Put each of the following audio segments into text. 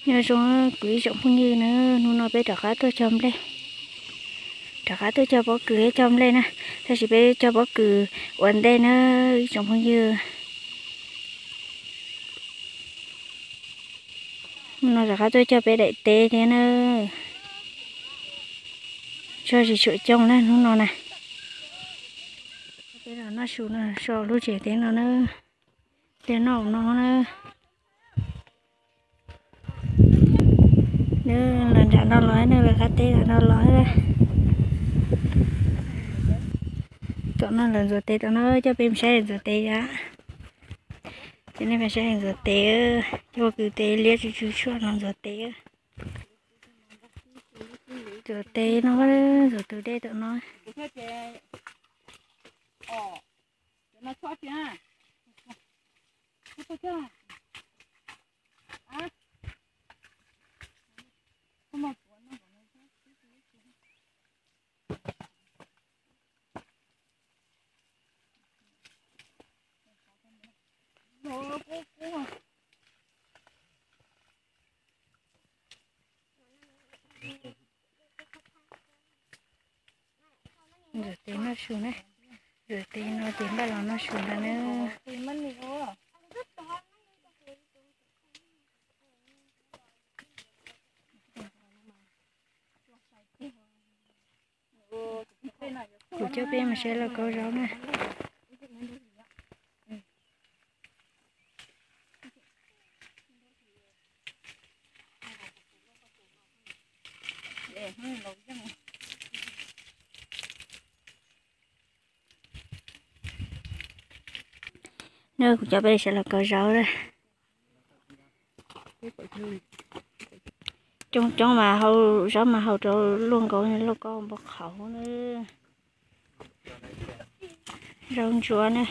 Nyob zoo kuv ib tsoom phooj ywg na, hnub no peb rov qab tuaj cog nplej, rov qab tuaj cog pob kws thiab cog nplej na, tab sis peb cog pob kws ua ntej na ib tsoom phooj ywg. Hnub no rov qab tuaj cog peb daim teb thiab na, tso tsis tshua coob na hnub no na. Peb los noj su no, so lub tsev teb no na, peb noj no na. Nws los nram no los, nws lawv qab teb los no los. Tom no lawv ntxuav tes, tom no coj peb mus saib lawv ntxuav tes a. Ces nej peb saib lawv ntxuav tes, coj pob kws tes liab tsw tsw tshuaj los ntxuav tes. Ntxuav tes no, ntxuav tus dej tom no. Ntxuav tes noj su na, ntxuav tes no ces npaj los noj su ntag na. Kuv coj peb mus saib lauj kaub zaub na. Nws kuv coj peb saib lauj kaub zaub na. Coob coob mas hau, zaub mas hau rau luaj nkaus lauj kaub npau qhauv na. Zaub ntsuab na.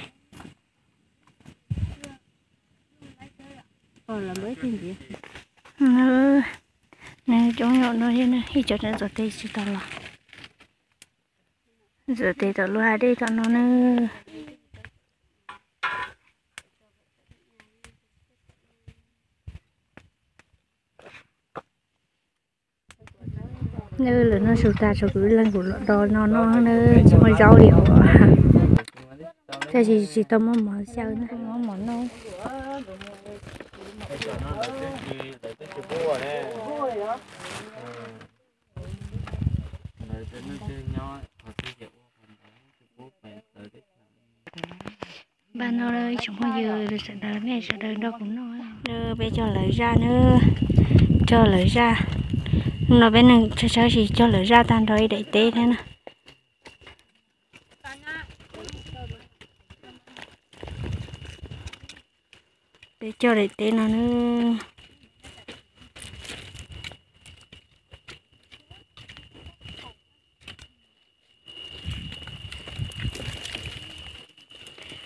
Nws coob yam no thiab na, ib co ntxuav tes tsis tau los. Ntxuav tes tom lub hav dej tom no na. Nws lawv noj su tag tshuav kuv ib leeg kuv los do no no na, tsis muaj zaub li os. Tab sis tsis tau muaj mov xyaw na, muab mov noj. Npaj no ib tsoom phooj ywg sawv daws, nej sawv daws nrog kuv noj. Peb cog lawv zaj na, cog lawv zaj. Hnub no peb neeg tsawg tsawg sis cog lawv zaj tag nrho ib daim teb thiab na. Peb cog daim teb no na.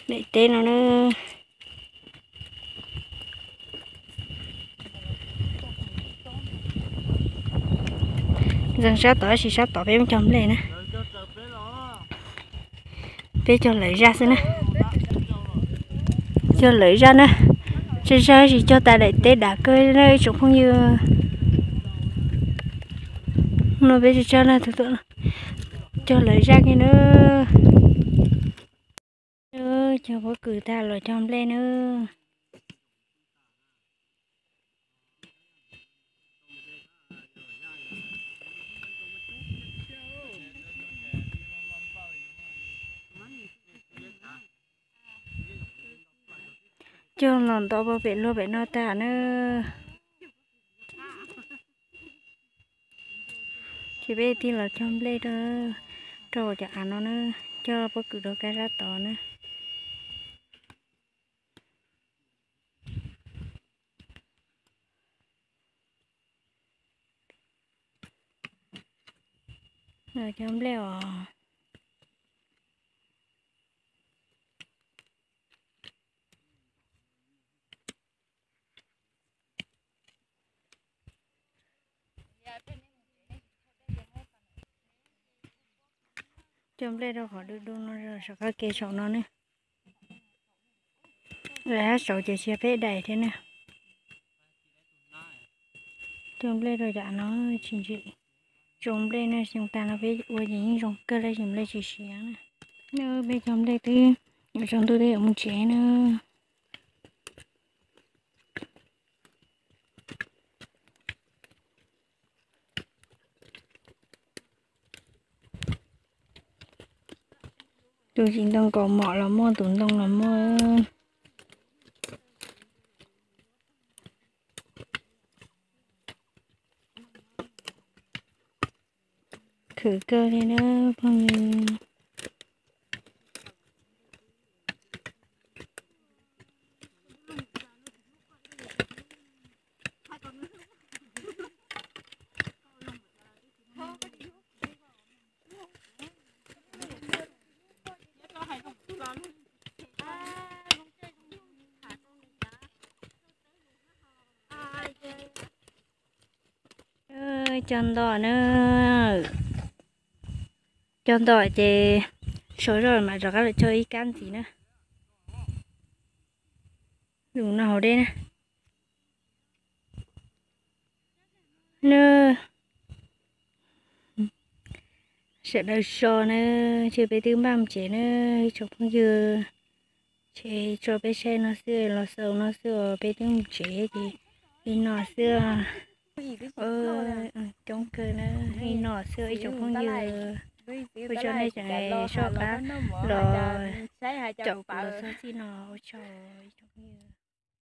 Daim teb no na. Ntxeev sab tod tab sis sab tod peb muab cog nplej na. Peb cog lawv zaj xwb na. Cog lawv zaj na. Tsawg tsawg sis cog tas daim teb dav kawg na ib tsoom phooj ywg. No peb tsawg tsawg na, tus tuaj cog lawv zaj kiag na. Cog pob kws tag los cog nplej na. Cog los ntau pem luag pem no tag na. Ces peb thiaj los cog nplej rau, rau cov av no na, cog pob kws rau kab sab tod na. Cog nplej os. Cog nplej rau qhov du du no, saum qab ke saum no ne. Lawv hab saud ces tsis yog peb daim thiab ne. Cog nplej rau yav no tsis ntsim. Zoo nplej no xyoo tas no peb ua ces yeej zoo kawg tab sis nplej tsis siav na. No peb cog nplej twb yuav tsaus ntuj twb yuav mus tsev na. Tus tsis ntoo kaus mom los muaj, tus ntoo los muaj. Khwv kawg li na phooj ywg. Cog nto na, cog nto ces sau zoj mam rov qab los cog ib kab ntxiv na. Lus no hauv dej na. Na, sawv daws so na, ces peb twb npaj mus tsev na ib tsoom phooj ywg. Ces tso peb saib no xwb los xaus no xwb os, peb twb mus tsev ces li no xwb. Coob kawg na, li no xwb ib tsoom phooj ywg. Ua tsaug nej tseem soj qab los caum kuv los txog txij no, ua tsaug ib tsoom phooj ywg.